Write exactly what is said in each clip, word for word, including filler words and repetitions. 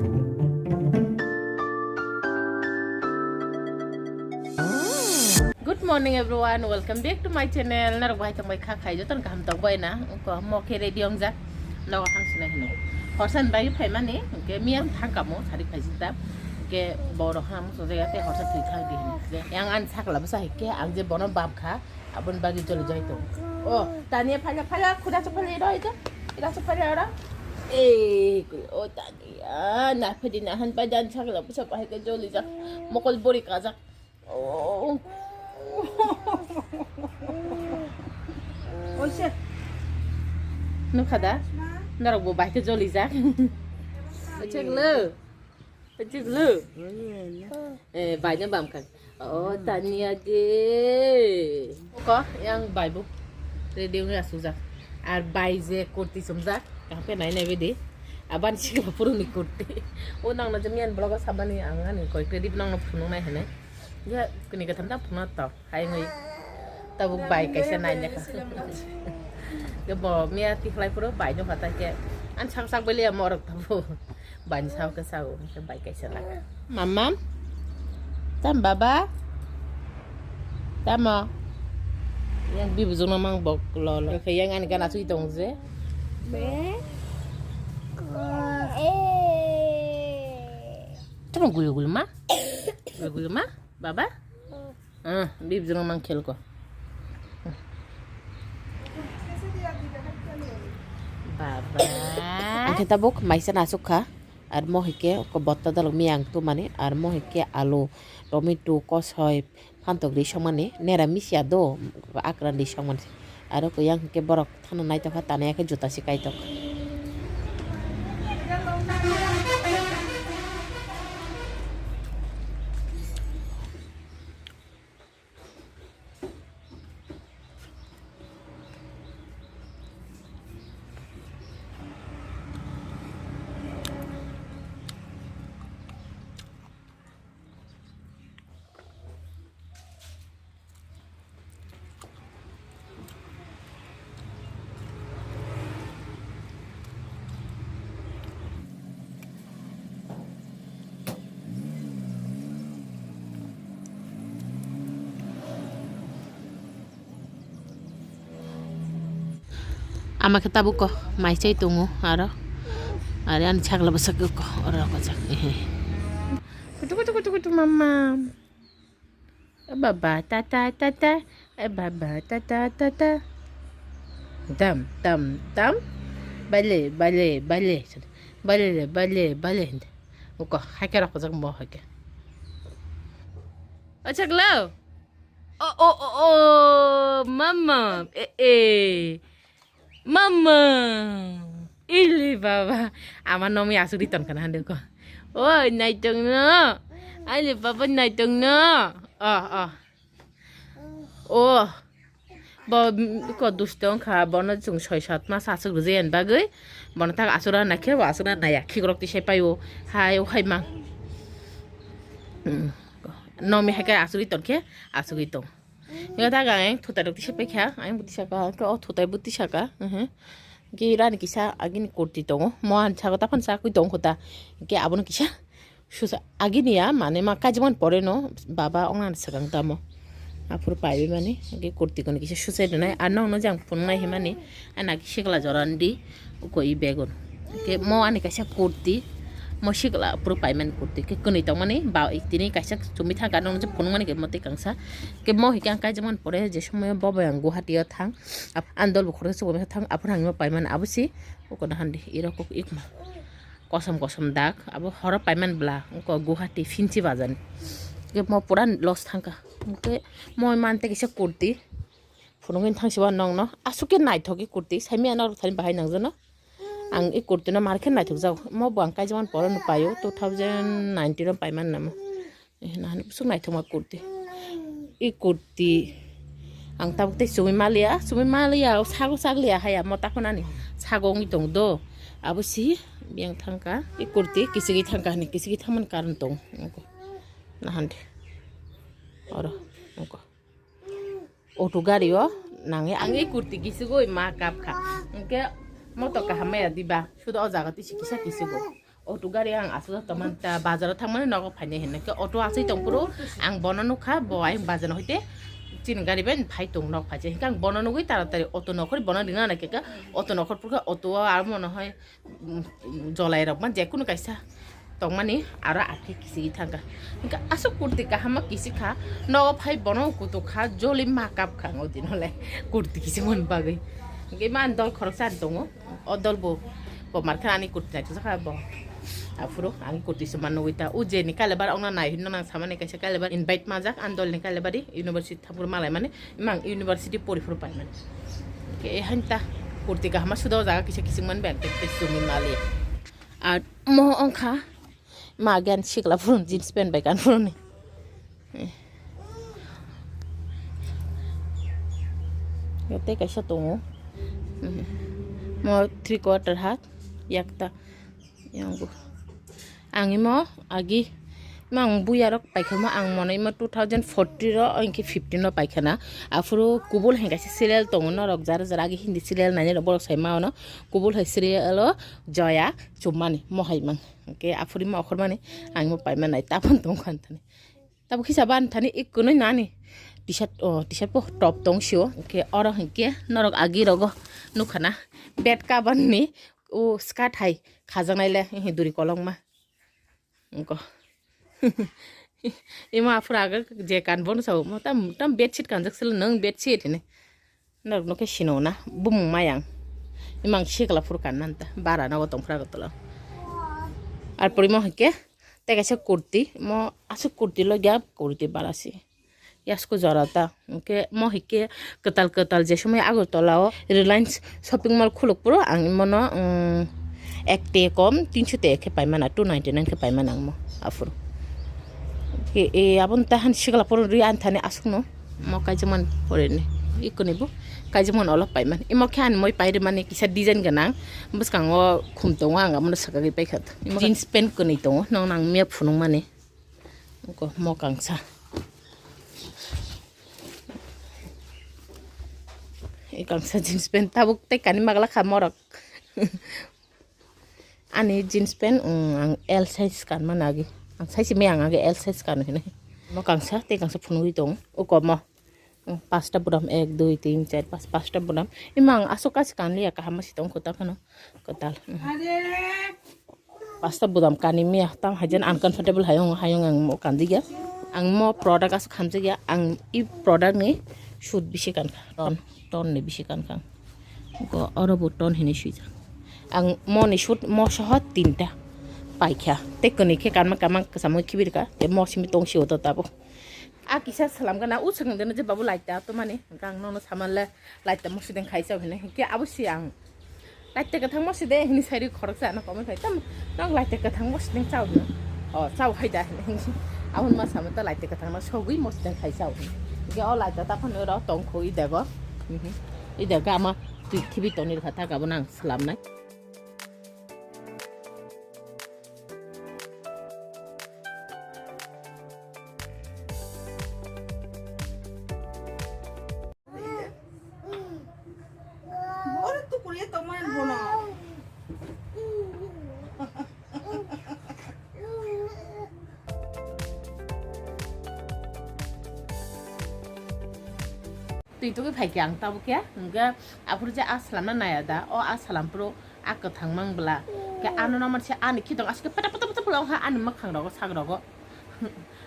Good morning everyone, welcome back to my channel. Narok bai tongbai kha khai joton kaham tongbai na. Ko mo khe ready ong jak. Nogo thang sina hino. Horsan bai phai mani ke miya thang kamo sari khai jita. Ke boro ham so jaya te horsa thwi thang di hino. Yang an sakla bwsa hai ke ang je bono bab kha. Abon bagi joli jai to. Oh, Tania phala phala khuda so phala ro ito. Ira so phala ro. Eh, o Tania, na phedi na han pa jan sakla bwsa bai ke joli jak. Mokol bori ka jak. Oh. Oise. Nukha da? Norok bo bai ke joli jak. Chek lo. Chek lo. Eh, bai na bam kha. Oh, Tania ge. Ko yang bai bo. Ready ong asuk jak. Ar bai je kurti sumjak. Kaham khe nai nai bidi. Aban sikla puruni kurti. O nang na jemian vlog o sabani ang ani koi kredit nang no phunung nai hene. Ya kini katham ta phunung to. Hai ngoi. Tabuk bai kaisa nai lekha. Ke bo miya tikhlai puro bai no kata ke. An sak sak beli ya morok tabu. Bai ni sao ke sao ke bai kaisa lak. Mamam. Tam baba. Tamo. Yang bibu jong mang bok lo lo. Ke yang ani gana sui tong je. Be. Tamo gulu gulu ma. Gulu gulu ma. Baba. Ah, bib jrong mang khel ko. Baba. Ang khe tabuk maisa nasuk kha. Ar mo hai khe ko botta dalok miyang tu mani. Ar mo hai khe alu, tomato, kosoi, phantok ri songmani. Nera misia do akran ri songmani. Aro ko yang khe borok thana naitokha, tanai khe juta se kaitok. Ama khe tabuk ko mai chai tongo aro. Are ani chakla bwswk ko oro ko jak. Kutu kutu kutu kutu mama. Baba tata tata. Baba tata tata. Dam dam dam. Bale bale bale. Bale bale bale. Uko haike rok jak mo haike. Achak lo. Oh, oh, oh, oh, mama. Eh, eh. Mama. Ili baba. Ama nomi asuk di ton kana hande ko. Oi, naitong no. Aile baba naitong no. Oh, oh. Oh. Bo, mm, ko dusto wngkha, bono chwng soi sat mas asuk rwjai ani bagwi. Bono tak asura naikhe, bo asura naya. Khikrok tisai paio. Hai, o hai mang. Mm. Nomi hai khe asugwi tongkhe, asugwi tong. Ino ta gang thutai rok tisa paikha, ang bo tisa ka, o thutai bo tisa ka. Mhm. Ki rani kisa agini kurti tongo, mo an sago ta phan sakwi tong khuta. Ki abono kisa susa agini ya, mane ma kaijakmani pore no, baba ongna swkang tamo. Aphuru paiwi mani, ki kurti kono kisa susai rwnai, ar nokno jang phunuknai himani, ana ki sikla jora ndi. Uko i begun. Ke mo ani kaisa kurti. Mo sikla puro paiman kurti. Ke kwnwi tongmani ba tini kaisa chumui thangka nung je phunukmani ke mo tei kangsa. Ke mo hikhe ang kaijakmani pore je somoyo bobo ang Guwahati o thang. Ap-, ang dol bukhuk se chugui thang aphuru ang paiman abo si. Uko na handi iro kok ikma. Kosom kosom dak abo horo paiman bla uko Guwahati Phinchi bazar. Ke mo pura loss thangka. Ke mo mante kisa kurti. Phunukgwi thangsiba nokno aswk khe naithok i kurti, saimanya norok thani bahai nangjakno. Ang i kurtino mar khe naithok jago, omo bo ang kaijakmani poro no paio, two thousand nineteen o paimani namo. Eh, nahani bwswk naithokma kurti. I kurti ang tabuk tei chumui maliya, chumui maliya, sago chakliya haya, mo takhunani sago wngwi tongo do. Abo si biyang thangkha, i kurti kichigwi thangkha hwnwi, kichigwi thangmani karon tongo. Nahande. Oro, nokho. Auto gari o nangwi ang i kurti kisigwi ma kap kha. Hwnkhe moto kaham maya diba? Sudo o jaga tisi kisa kisigo. Auto gari ang aswk tongmani ta bazaro thangmani nogo phainai hinwi khe auto aswk tongphuru ang bono nukha, bo ayang bazar hoite chini gari bai phai tong nok phaijak hinkhe ang bono nugwi taratari auto nokhor bono ringna naikhe khe auto nokhor phuru khe auto o aro mone hoi, um, jolai rok ma jekunu kaisa tongmani aro aphi kisigi thangkha. Hinkhe aswk kurti kaham ma kisikha, nogo phai bono kutukha, joli makap kha ang o dino le kurti kisimani bagwi. Hinkhe ma dol khoroksa ani tongo. O dol bo, bo mar khe ani kurti naithok kha bo. Aphuru ani kurti se man nugwi ta. O je ni kailabar ongna nai hinno nang samani kaisa kailabar invite majak ani dol ni kailabari university thangphuru malai mani, imang university pori phuru pai mani. Ke hanta kurti kaham ma sudo jaga kisa kising man bag tek tek sumi mali. Ar mo ongkha ma gen sikla phuru jeans pant bai kan phuru ni. Tei kaisa tongo. Mo three quarter ha, yakta. Yango. Ang imo agi, imo ang buya rok paikha mo ang mono imo two thousand fourteen ro, engke fifteen ro paikha na. Aphuru kubul hai kaisa serial tongo norok jara jara agi Hindi serial nainai rok borok sai ma ono. Kubul hai serial o Joya chumani mo hai mang. Engke aphuru imo okhormani ang imo paima nai tapon tongkha anthani. Tabuk kisa ban thani ikkunui nani. T-shirt, o, T-shirt po top tong sio. Ke oro hinkhe norok agi rogo nukha na. Bed cover ni o skirt hai khajaknai le, he duri kolokma. Nokho. Ima aphuru aga je kan bono sao, mo tam, tam bedsheet kanjak silo nang bedsheet hini. Norok no khe sino na, bumung mayang. Imang sikla phuru kan nanta, bara nogo tongphra gotolo. Ar pori mo hinkhe, tei kaisa kurti, mo aswk kurti lo gya kurti bara si. Yasko jora ta, hinkhe mo hinkhe kwtal kwtal je somoi Agartala o Reliance shopping mall khuluk phuru ang imono, um, ek te kom tinso te khe paimana, two ninety nine khe paimana ang mo aphuru. Ke, e, aboni ta han sikla phuru ri anthani aswk no. Mo kaijakmani pore ni. Ikko ni bo kaijakmani olo paimani. Imo khe ani moi pairwmani kisa design gwnang. Bwskango khum tongo, ang abono swkagwi paikha. Imo jeans pant kwnwi tongo, nokno ang mia phunukmani. Nokho mo kangsa. E kangsa jeans pant tabuk tei kani magla kha morok. Ani jeans pant, um, ang L size kanma nagi. Ang size me ang age L size kanu hinui. Mo kangsa, tei kangsa phunugwi tong. O komo. Um, pasta budam, ek, dui, tin, char, pas, pasta budam. Ima ang aswk kasi kanliya, kaham si tong kwtal phano. Kwtal. Um. Pasta budam kani miya, tam hajan uncomfortable hayung, hayung ang mo kandiya. Ang mo product aswk hamjakya, ang i product ni suit bisi kankha. Ton, ton ni bisi kankha. Go oro bo ton hinui swijak. Ang mo ni suit mo soho tinta paikha. Tei kwnwi khe kanma kanma kwchamo khibirkha. Tei mo simi tong sio to tabuk. A kisa salam gana u swkang deno je babu light ta to mani. Gang nono saman le light ta mo sideng khai chao hene. Ke abo si ang. Light ta kathang mo side hini sai ri khorok sa na comment khai tam. Nang light ta kathang mo sideng chao hene. O chao hai da hene. Abon ma sama ta light ta kathang na sogwi mo sideng khai chao hene. Ke o light ta ta phano ro tong kho i dego. Mhm. I dego ama twi khibi toni kha ta gabo nang salam nai. Boro tukuriya tongmani bono. Twi tugwi phaikhe ang tabukhe, hwnkhe aphuru je a salamna naiya da, o a salam phuru a kwthang mang bwla. Khe ano naman se ani khitong aske peta peta peta pela wngkha ani mwkhang rogo sak rogo.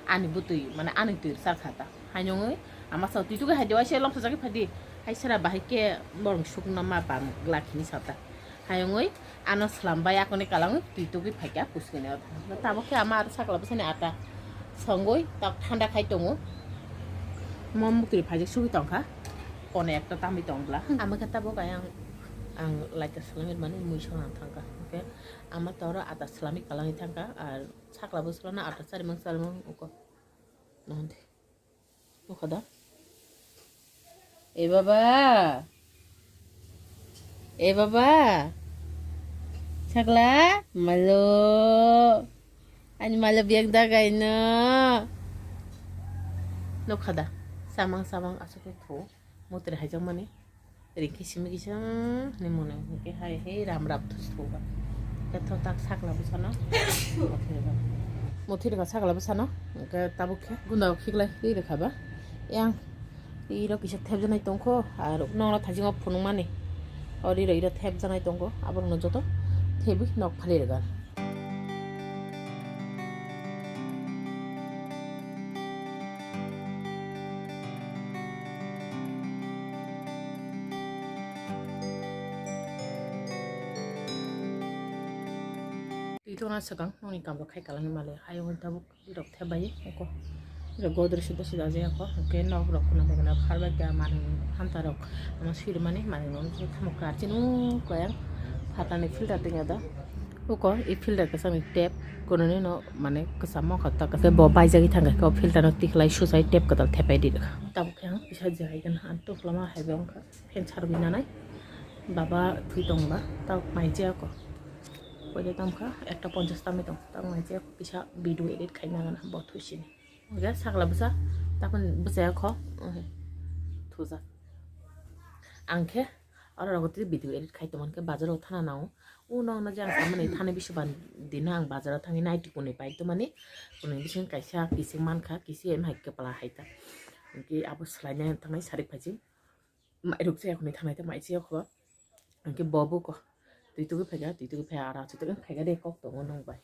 Ani bwtwi mane ani twi rwchar kha ta. Haino wngwi ama sao twi tugwi hai de waisa lomsa jagwi phadi. Hai sera bahai khe borong sukno ma bang glak hini sa ta. Hai wngwi ano swlam bai akoni kwlangwi twi tugwi phaikha kuchukni o. Tabuk khe ama aro sakla bwsani ata songwi tak thanda khai tongo. Mo muktwi phaijak sugwi tongkha. Kone ekta tamwi tong bwla. Ama khe tabuk ayang ang laita swlamwi mani mui songna thangkha. Hwnkhe ama toro ata swlamwi kwlangwi thangkha. Ar sakla bwswlano ata charimang charimang uko. Nahante. Nukha da? E baba. E baba. Sakla, malo. Ani malo biak da gaino. Nukha da? Samang samang asuk khe phu. Mutri haijakmani. Ringkhe simi kisa ni mone. Hwnkhe hai hai ram rap thusi thuba. Thok tak sakla bwsano. Muthwi rwkha sakla bwsano. Hwnkhe tabuk khe gunda o khiklai twi rwkha ba. Yang twi rok kisa thepjaknai tongkho, ar nokno thaisingo phunukmani. O ri rok iro thepjaknai tongkho, aborokno joto thebwi nok phali rwkha. Twi tongna swkang nokni kam rok khai kalangwi male, ayung tabuk rok thep bai oko. Rok godrej se bwsajak je oko, hwnkhe nok rok khuna bai khuna pharbai kha manwi hanta rok, omo swrwmani manwi no tamo kar chini oko yang phatarni filter tongya da. Oko e filter kwchangni tap kununi no mane kwcham wngkha ta, khe bo baijagwi thangkha, khe o filter no tikhlai susai tap kwtal thepai di rwkha. Tabuk khe ang kisa jai gana ang tuklama hai bo wngkha. Phen sarwi nanai. Baba thwi tongba, tabuk mai je ako. Koide tongkha, ekta ponchas tamwi tong. Tabuk mai je ako, kisa video edit khai nangana bo thwi sini. Oke, sakla bwsa, takon bwsa ako. Oke. Thujak. Ang khe, oro rogo twi video edit khai tongmani khe bazaro thana nango. Uno no jang samani thani bisu ban dino ang bazaro thangwi naiti kunui pai tongmani. Kunui bising kaisa kising mankha, kisi em hai kepala hai ta. Hwnkhe abo swlaina thangnai sari phaising. Mairok chaya khwnwi thangnai ta mai chaya kho. Hwnkhe bo buko twi tugwi phaikha, twi tugwi phai ara chwtwk wng phaikha de kok tongo nwng bai.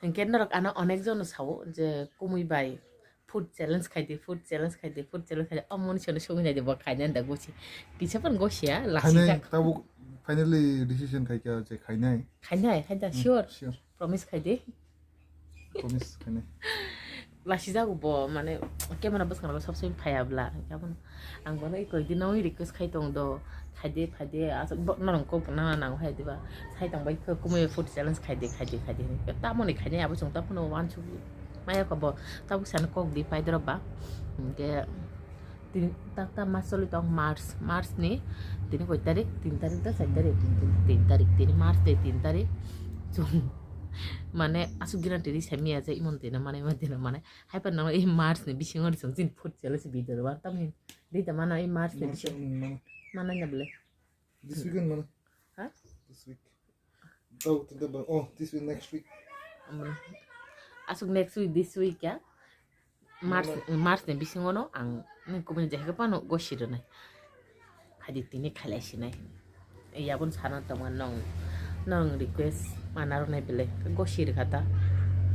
Hwnkhe norok ano onek jono sao je kumui bai food challenge khai di, food challenge khai di, food challenge khai di. O moni sono songwi nai di bo khainani da gosi. Kisa phano gosia lasi Khainai jak. Tabuk finally decision khaikha je khainai. Khainai, khaida Hmm, sure. Sure. Promise khai di. Promise khainai. Lasi jago bo, mane, camera bwskango sob somoi phaiya bwla. Hwnkhe abono ang bono eko din nangwi request khai tong do. Khaide, phaide, aswk bo norok kok nana nango hai diba. Sai tong bai khe kumui food challenge khaide, khaide, khaide. Tamoni khainai abo chwng ta phano wansuk maya kho bo. Tabuk sana kok di pai doro ba. Hwnkhe Tin, ta, ta mas choli tong March, March ni tini koi tarik? Tin tarik da, char tarik? Tin, tin, tin tarik, tini March de tin tarik. Chwng mane aswk gina tini semiya je imon tini mane, imon tini mane. Hai pa nang i March ni bisingo ri chwng chini food challenge video ro, tamni dei ta mano i March ni March bisingo. Ang mano. Mana na bole. This weekend mana? Ha? This week. Oh, tinta ba-, oh, this week, next week. Amon. Aswk next week, this week ya. March, March. March ni bisingo no ang nini kubuni jahai phano gosi rwnai. Hadi tini khalai sinai. Yabon sana tongma nong, nong request mana rwnai bele gosi rwkha ta.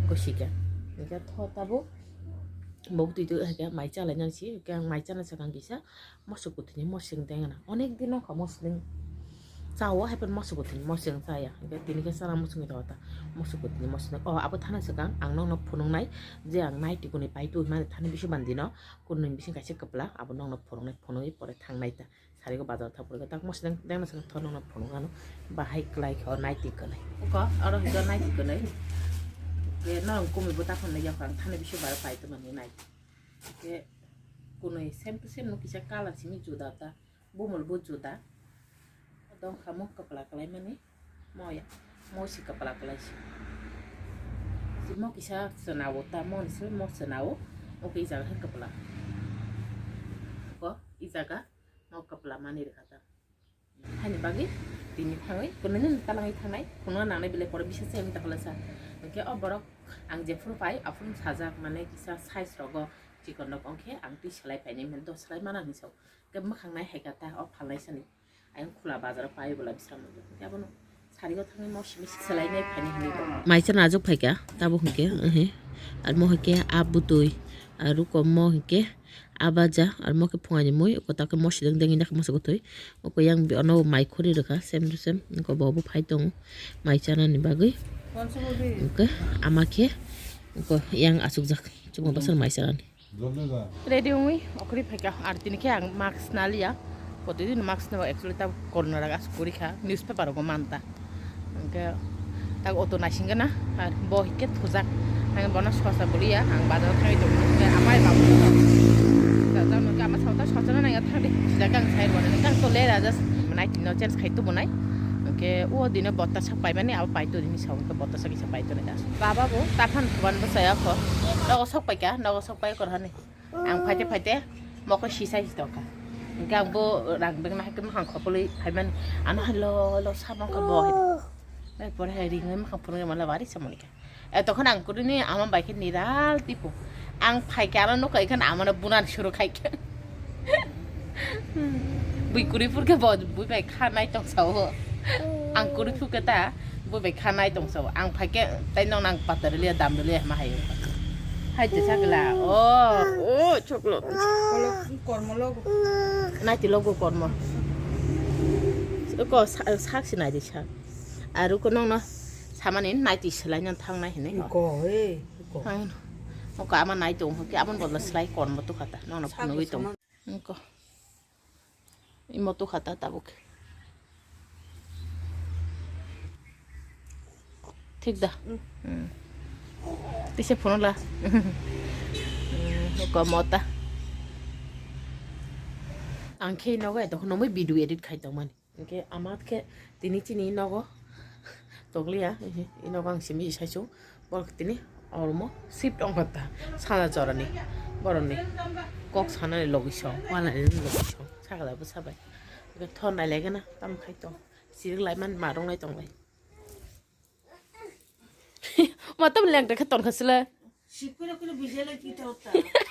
Gosi kya. Nika tho tabo. Bo tui tu hakya mai chalai nang si, kya mai chana sakang kisa. Mosok kuthini moseng tengna. Onek din wngkha moseng. Chao hai phan mosok kuthini moseng chaya. Hingke tini khe chana mosong tongta. Mosok kuthini moseng. Oh, abo thana swkang ang nokno phunuknai je ang naiti kunui pai tu mani thani bisu bandino. Kunui bising kaisa kwplak abo nokno phunuknai, phunugwi pore thangnai ta. Sarigo bazar thang phuru tak moseng tengna swkang tho nokno phunuk ano. Bahai kwlai khe o naiti kunui. Uko oro hingke naiti kunui. Ke norok kumi bo ta phunuknai yakho ang thani bisu bara pai tu mani naiti. Ke kunui same to same no kisa colour simi juda ta, bumul bo juda. Dong kha mo kwpla kwlai mani, mo ya, mo si kwpla kwlai si. Si mo kisa chwnawo ta, mo ni si mo chwnawo, o khe i jaga khe kwpla. Ko i jaga mo kwpla mani rwkha ta. Haini bagwi tini thangwi kunui nini talangwi thangnai, khununa nangnai belai pore bisa se wngta phalasa. Hwnkhe o borok ang jephuru pai aphuru sajak, mane kisa size rogo chikon rok, hwnkhe ang twi selai painai mani, do selai mana hinwi sao. Hwnkhe mwkhang nai hai kha ta o phalnai sani. Ayang khula bazaro pai bwla bisa mani. Hwnkhe abono sarigo thangwi mo simi selainai phainai hinwi bo. Maisa najuk phaikha tabuk hwnkhe, ehe. Ar mo hwnkhe a butui, ar rukom mo hwnkhe. Abaja, ar mo khe phungai ni mui, uko ta khe mosideng dengwi dakha mosok kwthwi. Uko yang bi ono mai khuri rwkha, sem to sem. Uko bo bo phai tongo, mai chana ni bagwi. Uko ama khe, uko yang achukjak, chukma bwswk mai chana ni. Ready wngwi okhori phaikha, ar tini khe ang mask naliya. Protidin mask nabo actually ta corona rok aswk kwrwi kha, newspaper rogo manta. Hwnkhe tak auto naisingkhe na, ar bo hwnkhe thujak. Ang bono sosa boliya, ang bazaro thangwi tongo. Hwnkhe amai babu. Jajak hwnkhe ama sota sochana nangya thangdi. Sijak ang sai rwna nangkha, ang to le raja. Nai tino change khai tubu nai. Hwnkhe o dino botta sak paimani, abo paito dini sa hwnkhe botta sak isa paito nai da. Baba bo taphano thuban bwsaya kho. Nogo sok paikha, nogo sok pai korhani. Ang phaite phaite mokhe sisai si tongkha. Hwnkhe ang bo rang beng nahai khe makhang khopolwi phaimani. Ano hai lo lo sa mangkha bo hai. Pore hai ring hai makhang phunuknai mala bari samani kha. E, tokon ang kudini ama bai khe niral tipo. Ang phai khe ano nukha ikhan amano bunan suru khai khe. Bui kuri phur khe bo bui bai kha nai tong sao. Ang kuri phur khe ta bui bai kha nai tong sao. Ang phai khe tai nong nang patar liya dam liya ma hayo. Hai te sagla. Oh, oh, choklo. Kormo logo. Nai ti logo kormo. Ko sa-, sak si nai di sak. Aro ko nongno samani naiti swlaina thangnai hinwi. Ko, he, ko. Ang, o ka ama nai tong khe, aboni bodol swlai kormo tukha ta, nongno phunugwi tong. Ko. Imo tukha ta tabuk. Thik da? Mm. Mm. Tise phunukla. Mm, ko mota. Ang khe nogo eto kheno mui video edit khai tongmani. Hingke ama khe tini chini nogo tonglia, i nogo ang simi saichung, borok tini omo shift wngkha ta sana jorani borokni kok sanani logi song, walani logi song, sakla bwsa bai. Hingke thon nai lai gana tamo khai tong, sirik lai man ma rong lai tong lai. Ma tamo lengta khe ton kha sile.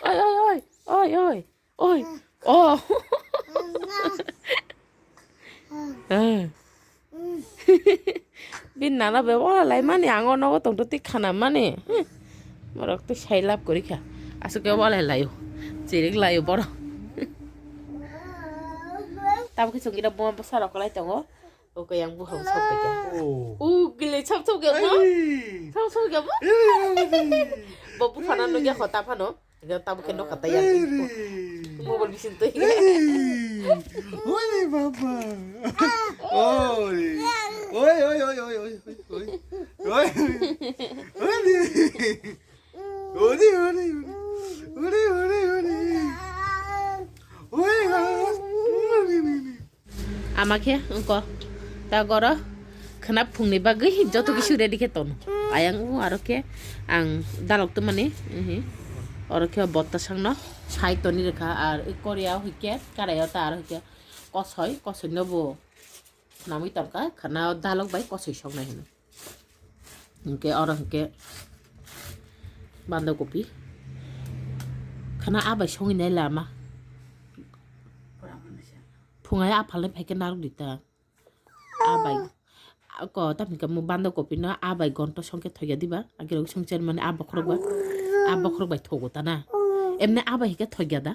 Oi, oi, oi, oi, oi. Oi. Oh. Ah. Bini nana be wala lai mani ang o nogo tongto twi khana mani. Hmm. Borok twi sai lab kori kha. Aswk ke wala laio. Chirik laio borok. Tabuk khe chwng ira buma bwsa rok kwlai tongo. O khe yang buphang sok bai kha. Oh. O gile chap chap khe bo. Ai. Chap chap khe bo. Ai. Bo buphana nugya hota phano. Ega tabuk khe nokha tayar. Ai. Mobile bising twi. Ai. Oi baba. Oi. Oi, oi, oi. Oi. Oi, oi, oi. Oi, oi, oi. Oi, oi, oi. Oi, oi. Ama khe wngko ta goro khwna phungni bagwi joto kisu ready khe tono. Ayang o aro khe ang dalok tongmani, ehe. Oro khe botta sangno sai toni rwkha ar korea o hwnkhe karaio ta aro hwnkhe kosoi, kosoi no bo khwnamwi tongkha, khwna dalok bai kosoi soknai hwnwi. Hwnkhe oro hwnkhe banda kopi. Khwna abai songwi nai lama. Phungai aphalni phaikhe narwk di ta. Abai. Ko tamni kamo banda kopi no abai gonto songkhe thoya diba. Agirok songcher mani a bokhorok ba. A bokhorok bai thogo ta na. Emne abai hike thoya da.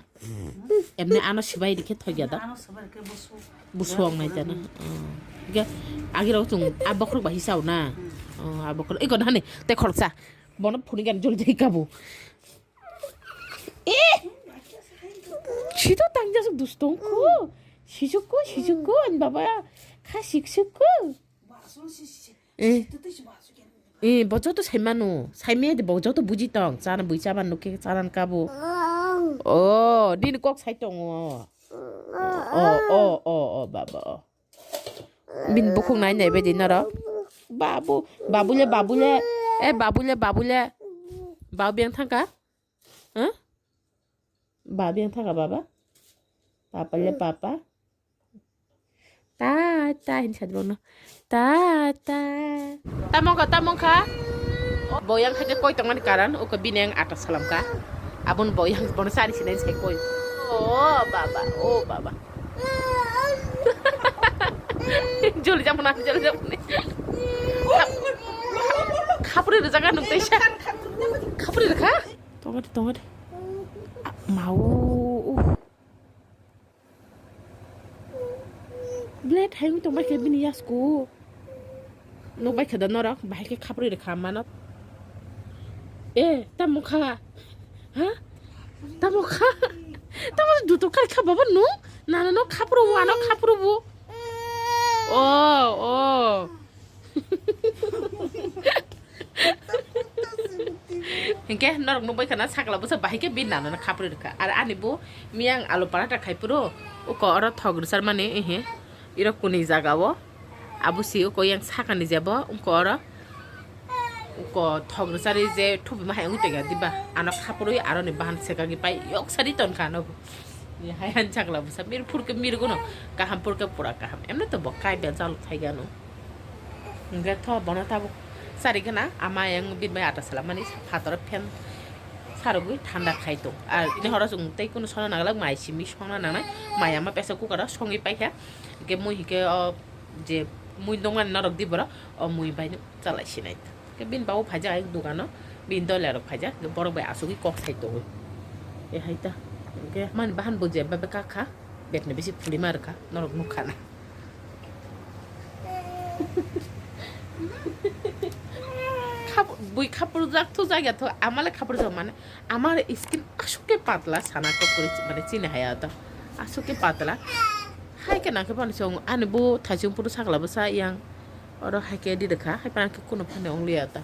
Emne ano sibai dikhe thoya da. Ano sabar ke bosu. Busuang nai jana. Oh. Ge, agi rok chung a bokhorok bai hisao na. Hmm. Oh, a bokhorok. Iko nani, te khoroksa. Bono phuni gan jol jai kabu. Eh! Sito tang jasuk dustong ko. Sisuk ko, sisuk ko, an baba. Kha sik suk ko. Eh. Eh, bo joto sai mano. Sai me de bo joto buji tong. Chana bui chaban nuke chanan kabu. Oh, din kok sai tongo. Oh, oh, oh, oh, baba, oh. Bini bukhuk nai nai baidi norok. Babu, babule, babule. Eh, babule, babule. Babu yang thangka? Huh? Babu yang thangka, baba? Papa le, papa? Ta, ta, hin sadi bono. Ta, ta. Tamong kha, tamong kha. Bo yang khaide koi tongmani karan, uko bini yang ata salam kha. Abun bo yang bono sari sinai sai koi. Oh, baba, oh, baba. Joli jam na, joli jam na. Khapri rwjak nung tei sa. Khapri rwkha? Tongade, tongade. Mau. Blade hai wng tong bai khe bini yasku. Nuk bai khe da norok, bahai khe khapri rwkha mano. Eh, tamo kha. Ha? Tamo kha. Tamo duto kar kha baba nung. Nana no khapru bu, ano khapru bu. Oh, oh. Hinkhe norok nukbai khana sakla bwsa bahai khe bini nana no khapri rwkha. Ar ani bo miyang alu paratha khai phuru uko oro thok rwchar mani, ehe, iro kuni jaga o. Abo si uko yang sakani jebo uko oro uko thok rwchari je thupi ma hai wngwi tongya diba? Ano khaprwi aroni bahan sekagi pai yok sari tonkha ano bo. Ni hai han sakla bwsa mir phurkhe mir gono kaham phurkhe pura kaham. Emne to bo kai bejal thai gano. Hwnkhe tho bono tabuk chari gana ama yang bini bai ata salamani phataro fan sarogwi thanda khai tong. Ar ini horo chwng tei kunu songna nanglak, mai simi songna nangnai, mai ama pressure cooker o songwi paikha. Hwnkhe mui hwnkhe o je mui nongmani norok di borok, o mui bai chalai sinai. Hwnkhe bini babu phaijak ayang dogano, bini doila rok phaijak, hwnkhe borok bai asugwi kok sai tongwi. E hai ta. Hwnkhe mani bahan bo je bai kakha. Betni bisi phulima rwkha, norok nukha na. Khap-, bui khapurjak thu jagya thu, amale khapurjak mane, amar skin aswk khe patla, sana kok kwrwi chi-, mane chini haya to. Aswk khe patla. Hai khe nang khe phano chwng ani bo thaisung phuru sakla bwsa yang. Oro hai khe di rwkha, hai phano khe kuno phano wngliya ta.